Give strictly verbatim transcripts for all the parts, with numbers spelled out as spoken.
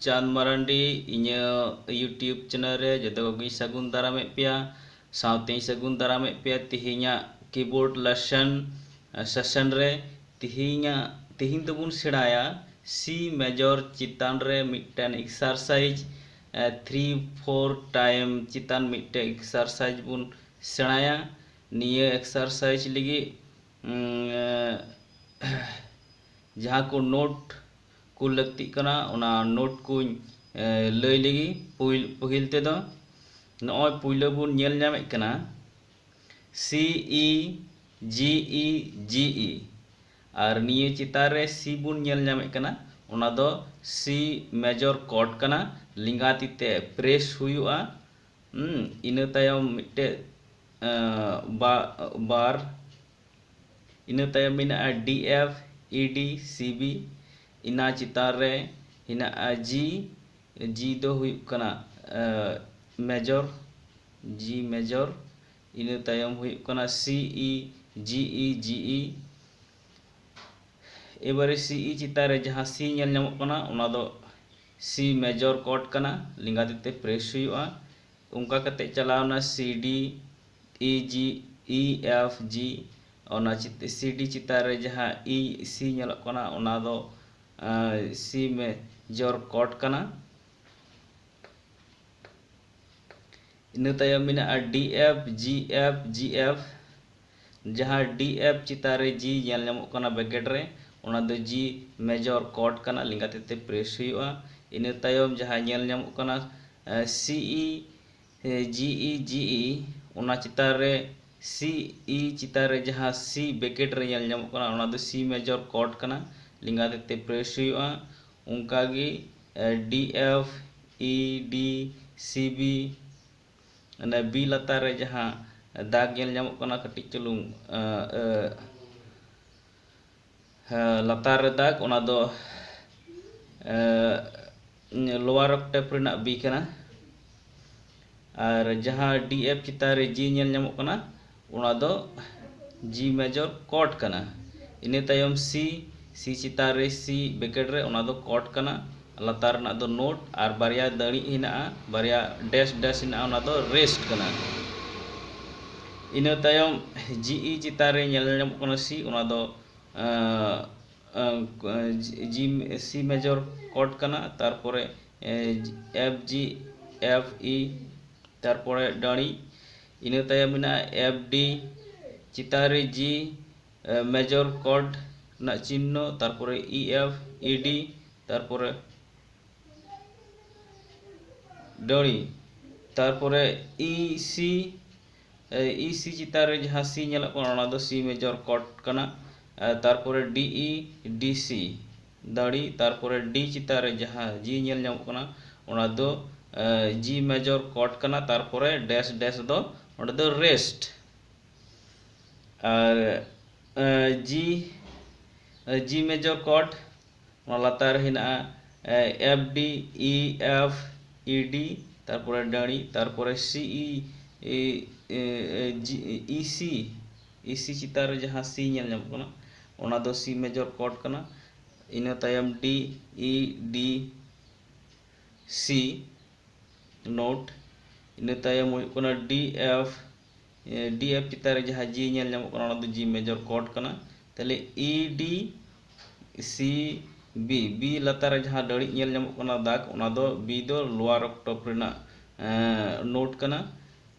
ᱪᱟᱸᱫᱽ ᱢᱟᱨᱟᱱᱰᱤ, ᱤᱧᱟᱹᱜ YouTube channel ᱨᱮ ᱡᱚᱛᱚ ᱠᱚᱜᱮᱧ ᱥᱟᱹᱜᱩᱱ ᱫᱟᱨᱟᱢᱮᱫ ᱯᱮᱭᱟ᱾ ᱥᱟᱶᱛᱮᱧ ᱥᱟᱹᱜᱩᱱ ᱫᱟᱨᱟᱢᱮᱫ ᱯᱮᱭᱟ ᱛᱮᱦᱮᱧᱟᱜ keyboard lesson, ᱟ, session ᱨᱮ᱾ ᱛᱮᱦᱮᱧᱟᱜ, ᱛᱮᱦᱮᱧ ᱫᱚᱵᱚᱱ ᱥᱮᱬᱟᱭᱟ C major ᱪᱮᱛᱟᱱ ᱨᱮ ᱢᱤᱫᱴᱮᱱ exercise, ᱟ, three four time ᱪᱮᱛᱟᱱ ᱢᱤᱫᱴᱮᱱ exercise ᱵᱚᱱ ᱥᱮᱬᱟᱭᱟ᱾ ᱱᱤᱭᱟᱹ exercise ᱞᱟᱹᱜᱤᱫ, ᱩᱸ, ᱡᱟᱦᱟᱸ ᱠᱚ note ᱠᱚ ᱞᱟᱹᱠᱛᱤᱜ ᱠᱟᱱᱟ, ᱚᱱᱟ note ᱠᱚᱧ, ᱮ, ᱞᱟᱹᱭ ᱞᱮᱜᱮ᱾ ᱯᱩᱭ-, ᱯᱟᱹᱦᱤᱞ ᱛᱮᱫᱚ ᱱᱚᱜᱼᱚᱭ ᱯᱩᱭᱞᱟᱹ ᱵᱚᱱ ᱧᱮᱞ ᱧᱟᱢᱮᱫ ᱠᱟᱱᱟ C E G E G E, ᱟᱨ ᱱᱤᱭᱟᱹ ᱪᱮᱛᱟᱱ ᱨᱮ C ᱵᱚᱱ ᱧᱮᱞ ᱧᱟᱢᱮᱫ ᱠᱟᱱᱟ, ᱚᱱᱟ ᱫᱚ C major chord ᱠᱟᱱᱟ, ᱞᱮᱸᱜᱟ ᱛᱤ ᱛᱮ press ᱦᱩᱭᱩᱜᱼᱟ᱾ ᱦᱩᱸ, ᱤᱱᱟᱹ ᱛᱟᱭᱚᱢ ᱢᱤᱫᱴᱮᱡ, ᱮ, ᱵᱟ-, ᱵᱟᱨ, ᱤᱱᱟᱹ ᱛᱟᱭᱚᱢ ᱢᱮᱱᱟᱜᱼᱟ D F, E D, C B᱾ ᱤᱱᱟ ᱪᱮᱛᱟᱱ ᱨᱮ ᱦᱮᱱᱟᱜᱼᱟ G᱾ G ᱫᱚ ᱦᱩᱭᱩᱜ ᱠᱟᱱᱟ, ᱮ, major, G major᱾ ᱤᱱᱟᱹ ᱛᱟᱭᱚᱢ ᱦᱩᱭᱩᱜ ᱠᱟᱱᱟ C E G E G E᱾ ᱮᱵᱟᱨᱮ C E ᱪᱮᱛᱟᱱ ᱨᱮ ᱡᱟᱦᱟᱸ C ᱧᱮᱞ ᱧᱟᱢᱚᱜ ᱠᱟᱱᱟ, ᱚᱱᱟ ᱫᱚ C major chord ᱠᱟᱱᱟ, ᱞᱮᱸᱜᱟ ᱛᱤ ᱛᱮ press ᱦᱩᱭᱩᱜᱼᱟ᱾ ᱚᱱᱠᱟ ᱠᱟᱛᱮ ᱪᱟᱞᱟᱣᱱᱟ C D, E G, E F G᱾ ᱚᱱᱟ ᱪᱮᱛ-, C D ᱪᱮᱛᱟᱱ ᱨᱮ ᱡᱟᱦᱟᱸ E, C ᱧᱮᱞᱚᱜ ᱠᱟᱱᱟ, ᱚᱱᱟ ᱫᱚ, ᱟ, C major chord ᱠᱟᱱᱟ᱾ ᱤᱱᱟᱹ ᱛᱟᱭᱚᱢ ᱢᱮᱱᱟᱜᱼᱟ D F, G F, G F᱾ ᱡᱟᱦᱟᱸ D F ᱪᱮᱛᱟᱱ ᱨᱮ G ᱧᱮᱞ ᱧᱟᱢᱚᱜ ᱠᱟᱱᱟ bracket ᱨᱮ, ᱚᱱᱟ ᱫᱚ G major chord ᱠᱟᱱᱟ, ᱞᱮᱸᱜᱟ ᱛᱤ ᱛᱮ press ᱦᱩᱭᱩᱜᱼᱟ᱾ ᱤᱱᱟᱹ ᱛᱟᱭᱚᱢ ᱡᱟᱦᱟᱸ ᱧᱮᱞ ᱧᱟᱢᱚᱜ ᱠᱟᱱᱟ, ᱮ, C E, ᱮ, G E, G E, ᱚᱱᱟ ᱪᱮᱛᱟᱱ ᱨᱮ C E ᱪᱮᱛᱟᱱ ᱨᱮ ᱡᱟᱦᱟᱸ C bracket ᱨᱮ ᱧᱮᱞ ᱧᱟᱢᱚᱜ ᱠᱟᱱᱟ, ᱚᱱᱟ ᱫᱚ C major chord ᱠᱟᱱᱟ, ᱞᱮᱸᱜᱟ ᱛᱤ ᱛᱮ press ᱦᱩᱭᱩᱜᱼᱟ᱾ ᱚᱱᱠᱟᱜᱮ, ᱮ, D F, E D, C B, ᱚᱱᱮ B ᱞᱟᱛᱟᱨ ᱨᱮ ᱡᱟᱦᱟᱸ ᱫᱟᱜᱽ ᱧᱮᱞ ᱧᱟᱢᱚᱜ ᱠᱟᱱᱟ ᱠᱟᱹᱴᱤᱡ ᱪᱩᱞᱩᱝ, ᱮ, ᱮ, ᱮ, ᱞᱟᱛᱟᱨ ᱨᱮ ᱫᱟᱜᱽ, ᱚᱱᱟ ᱫᱚ, ᱮ, lower octave ᱨᱮᱱᱟᱜ B ᱠᱟᱱᱟ᱾ ᱟᱨ ᱡᱟᱦᱟᱸ D F ᱪᱮᱛᱟᱱ ᱨᱮ G ᱧᱮᱞ ᱧᱟᱢᱚᱜ ᱠᱟᱱᱟ, ᱚᱱᱟ ᱫᱚ G major chord ᱠᱟᱱᱟ᱾ ᱤᱱᱟᱹ ᱛᱟᱭᱚᱢ C, C ᱪᱮᱛᱟᱱ ᱨᱮ C bracket ᱨᱮ, ᱚᱱᱟ ᱫᱚ chord ᱠᱟᱱᱟ᱾ ᱞᱟᱛᱟᱨ ᱨᱮᱱᱟᱜ ᱫᱚ ᱱᱳᱴ, ᱟᱨ ᱵᱟᱨᱭᱟ ᱫᱟᱲᱤ ᱦᱮᱱᱟᱜᱼᱟ, ᱵᱟᱨᱭᱟ ᱰᱮᱥ ᱰᱮᱥ ᱦᱮᱱᱟᱜᱼᱟ, ᱚᱱᱟ ᱫᱚ ᱨᱮᱥᱴ ᱠᱟᱱᱟ᱾ ᱤᱱᱟᱹ ᱛᱟᱭᱚᱢ ᱡᱤ ᱤ ᱪᱮᱛᱟᱱ ᱨᱮ ᱧᱮᱞ ᱧᱟᱢᱚᱜ ᱠᱟᱱᱟ ᱥᱤ, ᱚᱱᱟ ᱫᱚ ᱟᱸ, ᱟᱸ, ᱡᱤ, ᱥᱤ ᱢᱮᱡᱚᱨ ᱠᱚᱨᱰ ᱠᱟᱱᱟ, ᱛᱟᱨᱯᱚᱨᱮ ᱮᱯᱷ ᱡᱤ ᱮᱯᱷ ᱤ, ᱛᱟᱨᱯᱚᱨᱮ ᱰᱟᱹᱲᱤ᱾ ᱤᱱᱟᱹ ᱛᱟᱭᱚᱢ ᱢᱮᱱᱟᱜᱼᱟ ᱮᱯᱷ ᱰᱤ, ᱪᱮᱛᱟᱱ ᱨᱮ ᱡᱤ, ᱢᱮᱡᱚᱨ ᱠᱚᱨᱰ ᱨᱮᱱᱟᱜ ᱪᱤᱱᱦᱚ, ᱛᱟᱨᱯᱚᱨᱮ ᱤ ᱮᱯᱷ ᱤ ᱰᱤ, ᱛᱟᱨᱯᱚᱨᱮ ᱰᱟᱹᱲᱤ, ᱛᱟᱨᱯᱚᱨᱮ ᱤ ᱥᱤ, ᱤ ᱥᱤ ᱪᱮᱛᱟᱱ ᱨᱮ ᱡᱟᱦᱟᱸ ᱥᱤ ᱧᱮᱞᱚᱜ ᱠᱟᱱᱟ, ᱚᱱᱟ ᱫᱚ ᱥᱤ ᱢᱮᱡᱚᱨ ᱠᱚᱨᱰ ᱠᱟᱱᱟ᱾ ᱟᱨ ᱛᱟᱨᱯᱚᱨᱮ ᱰᱤ ᱤ ᱰᱤ ᱥᱤ, ᱫᱟᱲᱤ, ᱛᱟᱨᱯᱚᱨᱮ ᱰᱤ ᱪᱮᱛᱟᱱ ᱨᱮ ᱡᱟᱦᱟᱸ ᱡᱤ ᱧᱮᱞ ᱧᱟᱢᱚᱜ ᱠᱟᱱᱟ, ᱚᱱᱟ ᱫᱚ ᱡᱤ ᱢᱮᱡᱚᱨ ᱠᱚᱨᱰ ᱠᱟᱱᱟ, ᱛᱟᱨᱯᱚᱨᱮ ᱰᱮᱥ ᱰᱮᱥ ᱫᱚ ᱚᱸᱰᱮ ᱫᱚ ᱨᱮᱥᱴ᱾ ᱟᱨ ᱡᱤ, ᱡᱤ ᱢᱮᱡᱚᱨ ᱠᱚᱨᱰ, ᱚᱱᱟ ᱞᱟᱛᱟᱨ ᱨᱮ ᱦᱮᱱᱟᱜᱼᱟ F D, E F E D, ᱛᱟᱨᱯᱚᱨᱮ ᱰᱟᱹᱲᱤ, ᱛᱟᱨᱯᱚᱨᱮ ᱥᱤ ᱤ, ᱤ ᱥᱤ, ᱤ ᱥᱤ ᱪᱮᱛᱟᱱ ᱨᱮ ᱡᱟᱦᱟᱸ ᱥᱤ ᱧᱮᱞ ᱧᱟᱢᱚᱜ ᱠᱟᱱᱟ, ᱚᱱᱟ ᱫᱚ ᱥᱤ ᱢᱮᱡᱚᱨ ᱠᱚᱨᱰ ᱠᱟᱱᱟ᱾ ᱤᱱᱟᱹ ᱛᱟᱭᱚᱢ ᱰᱤ ᱤ ᱰᱤ ᱥᱤ, ᱱᱳᱴ᱾ ᱤᱱᱟᱹ ᱛᱟᱭᱚᱢ ᱦᱩᱭᱩᱜ ᱠᱟᱱᱟ ᱰᱤ ᱮᱯᱷ᱾ ᱰᱤ ᱮᱯᱷ ᱪᱮᱛᱟᱱ ᱨᱮ ᱡᱟᱦᱟᱸ ᱡᱤ ᱧᱮᱞ ᱧᱟᱢᱚᱜ ᱠᱟᱱᱟ, ᱚᱱᱟ ᱫᱚ ᱡᱤ ᱢᱮᱡᱚᱨ ᱠᱚᱨᱰ ᱠᱟᱱᱟ᱾ ᱛᱟᱦᱞᱮ E D C B, B ᱞᱟᱛᱟᱨ ᱨᱮ ᱡᱟᱦᱟᱸ ᱰᱟᱹᱲᱤᱡ ᱧᱮᱞ ᱧᱟᱢᱚᱜ ᱠᱟᱱᱟ ᱫᱟᱜᱽ, ᱚᱱᱟ ᱫᱚ ᱵᱤ ᱫᱚ ᱞᱳᱣᱟᱨ ᱚᱠᱴᱚᱯ ᱨᱮᱱᱟᱜ ᱱᱳᱴ ᱠᱟᱱᱟ᱾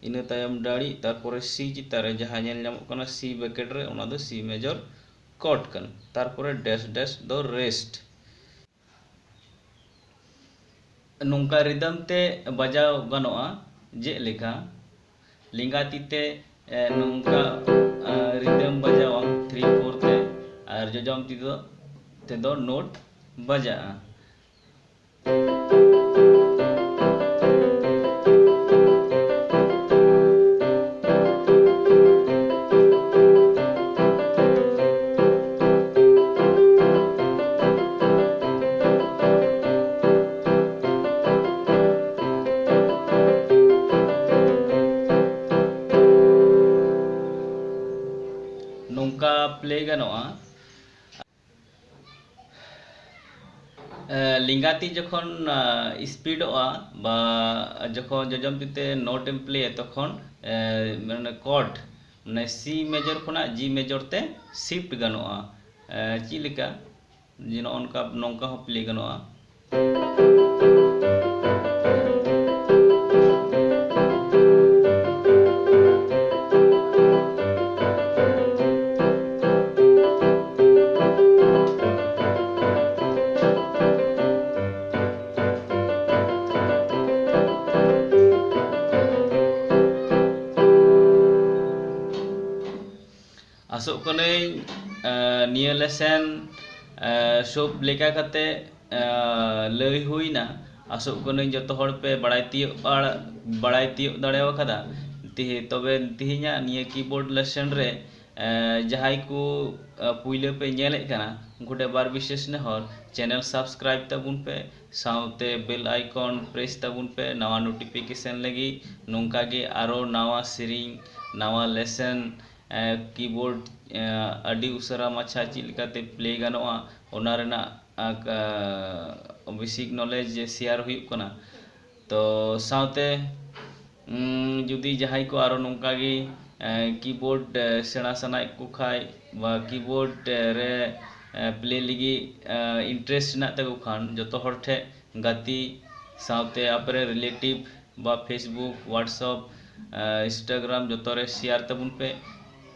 ᱤᱱᱟᱹ ᱛᱟᱭᱚᱢ ᱰᱟᱹᱲᱤ, ᱛᱟᱨᱯᱚᱨᱮ ᱥᱤ ᱪᱮᱛᱟᱱ ᱨᱮ ᱡᱟᱦᱟᱸ ᱧᱮᱞ ᱧᱟᱢᱚᱜ ᱠᱟᱱᱟ ᱥᱤ ᱵᱨᱮᱠᱮᱴ ᱨᱮ, ᱚᱱᱟ ᱫᱚ ᱥᱤ ᱢᱮᱡᱚᱨ ᱠᱚᱨᱰ ᱠᱟᱱᱟ᱾ ᱛᱟᱨᱯᱚᱨᱮ ᱰᱮᱥ ᱰᱮᱥ ᱫᱚ ᱨᱮᱥᱴ᱾ ᱱᱚᱝᱠᱟ ᱨᱤᱫᱟᱢ ᱛᱮ ᱵᱟᱡᱟᱣ ᱜᱟᱱᱚᱜᱼᱟ, ᱡᱮᱞᱮᱠᱟ ᱞᱮᱸᱜᱟ ᱛᱤ ᱛᱮ, ᱮ, ᱱᱚᱝᱠᱟ, ᱮ, ᱨᱤᱫᱟᱢ ᱵᱟᱡᱟᱣᱟᱢ ᱛᱷᱨᱤ ᱯᱷᱳᱨ ᱛᱮ, ᱟᱨ ᱡᱚᱡᱚᱢ ᱛᱤ ᱫᱚ, ᱛᱮᱫᱚ ᱱᱳᱴ ᱵᱟᱡᱟᱜᱼᱟ᱾ ᱱᱚᱝᱠᱟ ᱯᱞᱮ ᱜᱟᱱᱚᱜᱼᱟ᱾ ᱮ, ᱮᱸᱜᱟ ᱛᱤ ᱡᱚᱠᱷᱚᱱ ᱥᱯᱤᱰᱚᱜᱼᱟ ᱵᱟ ᱡᱚᱠᱷᱚᱱ ᱡᱚᱡᱚᱢ ᱛᱤ ᱛᱮ ᱱᱳᱴ ᱮᱢ ᱯᱞᱮᱭᱟ, ᱛᱚᱠᱷᱚᱱ ᱮ, ᱢᱟᱱᱮ ᱠᱚᱨᱰ, ᱢᱟᱱᱮ ᱥᱤ ᱢᱮᱡᱚᱨ ᱠᱷᱚᱱᱟᱜ ᱡᱤ ᱢᱮᱡᱚᱨ ᱛᱮ ᱥᱤᱯᱷᱴ ᱜᱟᱱᱚᱜᱼᱟ᱾ ᱮ, ᱪᱮᱫ ᱞᱮᱠᱟ? ᱡᱮ ᱱᱚᱜᱼᱚ ᱱᱚᱝᱠᱟ, ᱱᱚᱝᱠᱟ ᱦᱚᱸ ᱯᱞᱮ ᱜᱟᱱᱚᱜᱼᱟ᱾ ᱟᱥᱚᱜ ᱠᱟᱹᱱᱟᱹᱧ, ᱮ, ᱱᱤᱭᱟᱹ ᱞᱮᱥᱮᱱ, ᱮ, ᱥᱚᱵ ᱞᱮᱠᱟ ᱠᱟᱛᱮ, ᱮ, ᱞᱟᱹᱭ ᱦᱩᱭᱱᱟ᱾ ᱟᱥᱚᱜ ᱠᱟᱹᱱᱟᱹᱧ ᱡᱚᱛᱚ ᱦᱚᱲ ᱯᱮ ᱵᱟᱲᱟᱭ ᱛᱤᱭᱳᱜ ᱟᱲ-, ᱵᱟᱲᱟᱭ ᱛᱤᱭᱳᱜ ᱫᱟᱲᱮ ᱟᱠᱟᱫᱟ᱾ ᱛᱤᱦᱤ-, ᱛᱚᱵᱮ ᱛᱤᱦᱤᱧᱟᱜ ᱱᱤᱭᱟᱹ ᱠᱤᱵᱳᱨᱰ ᱞᱮᱥᱮᱱ ᱨᱮ, ᱮ, ᱡᱟᱦᱟᱸᱭ ᱠᱚ, ᱮ, ᱯᱩᱭᱞᱟᱹ ᱯᱮ ᱧᱮᱞᱮᱫ ᱠᱟᱱᱟ, ᱩᱱᱠᱩ ᱴᱷᱮᱱ ᱵᱟᱨ ᱵᱤᱥᱮᱥ ᱱᱮᱦᱚᱨ, ᱪᱮᱱᱮᱞ ᱥᱟᱵᱥᱠᱨᱟᱭᱤᱵ ᱛᱟᱵᱚᱱ ᱯᱮ, ᱥᱟᱶᱛᱮ ᱵᱮᱞ ᱟᱭᱠᱚᱱ ᱯᱨᱮᱥ ᱛᱟᱵᱚᱱ ᱯᱮ ᱱᱟᱣᱟ ᱱᱳᱴᱤᱯᱷᱤᱠᱮᱥᱚᱱ ᱞᱟᱹᱜᱤᱫ᱾ ᱱᱚᱝᱠᱟ ᱜᱮ ᱟᱨᱚ ᱱᱟᱣᱟ ᱥᱮᱨᱮᱧ, ᱱᱟᱣᱟ ᱞᱮᱥᱮᱱ, ᱮ, ᱠᱤᱵᱳᱨᱰ, ᱮ, ᱟᱹᱰᱤ ᱩᱥᱟᱹᱨᱟ ᱢᱟᱪᱷᱟ ᱪᱮᱫ ᱞᱮᱠᱟᱛᱮ ᱯᱞᱮ ᱜᱟᱱᱚᱜᱼᱟ, ᱚᱱᱟ ᱨᱮᱱᱟᱜ, ᱟ, ᱠᱟ-, ᱵᱮᱥᱤᱠ ᱱᱚᱞᱮᱡᱽ ᱥᱮᱭᱟᱨ ᱦᱩᱭᱩᱜ ᱠᱟᱱᱟ᱾ ᱛᱚ ᱥᱟᱶᱛᱮ, ᱩᱸ, ᱡᱩᱫᱤ ᱡᱟᱦᱟᱸᱭ ᱠᱚ ᱟᱨᱚ ᱱᱚᱝᱠᱟ ᱜᱮ, ᱮ, ᱠᱤᱵᱳᱨᱰ, ᱮ, ᱥᱮᱬᱟ ᱥᱟᱱᱟᱭᱮᱫ ᱠᱚ ᱠᱷᱟᱡ ᱵᱟ ᱠᱤᱵᱳᱨᱰ, ᱮ, ᱨᱮ, ᱮ, ᱯᱞᱮ ᱞᱟᱹᱜᱤᱫ, ᱮ, ᱤᱱᱴᱟᱨᱮᱥᱴ ᱦᱮᱱᱟᱜ ᱛᱟᱠᱚ ᱠᱷᱟᱱ, ᱡᱚᱛᱚ ᱦᱚᱲ ᱴᱷᱮᱱ ᱜᱟᱛᱮ ᱥᱟᱶᱛᱮ ᱟᱯᱮᱨᱮ ᱨᱤᱞᱮᱴᱤᱵᱷ ᱵᱟ Facebook, WhatsApp, ᱮ, Instagram ᱡᱚᱛᱚ ᱨᱮ ᱥᱮᱭᱟᱨ ᱛᱟᱵᱚᱱ ᱯᱮ᱾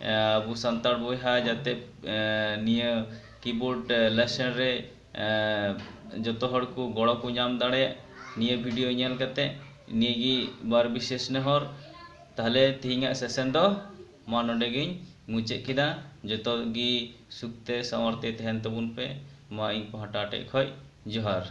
ᱮ, ᱟᱵᱚ ᱥᱟᱱᱛᱟᱲ ᱵᱚᱭᱦᱟ ᱡᱟᱛᱮ, ᱮ, ᱱᱤᱭᱟᱹ ᱠᱤᱵᱳᱨᱰ, ᱮ, ᱞᱮᱥᱮᱱ ᱨᱮ, ᱮ, ᱡᱚᱛᱚ ᱦᱚᱲ ᱠᱚ ᱜᱚᱲᱚ ᱠᱚ ᱧᱟᱢ ᱫᱟᱲᱮᱭᱟᱜ ᱱᱤᱭᱟᱹ ᱵᱷᱤᱰᱤᱭᱳ ᱧᱮᱞ ᱠᱟᱛᱮ᱾ ᱱᱤᱭᱟᱹ ᱜᱮ ᱵᱟᱨ ᱵᱤᱥᱮᱥ ᱱᱮᱦᱚᱨ᱾ ᱛᱟᱦᱞᱮ ᱛᱮᱦᱮᱧᱟᱜ ᱥᱮᱥᱮᱱ ᱫᱚ ᱢᱟ ᱱᱚᱰᱮ ᱜᱤᱧ ᱢᱩᱪᱟᱹᱫ ᱠᱮᱫᱟ᱾ ᱡᱚᱛᱚ ᱜᱮ ᱥᱩᱠᱛᱮ ᱥᱟᱶᱟᱨ ᱛᱮ ᱛᱟᱦᱮᱱ ᱛᱟᱵᱚᱱ ᱯᱮ᱾ ᱢᱟ ᱤᱧ ᱯᱟᱦᱴᱟ ᱴᱷᱮᱡ ᱠᱷᱚᱡ ᱡᱚᱦᱟᱨ᱾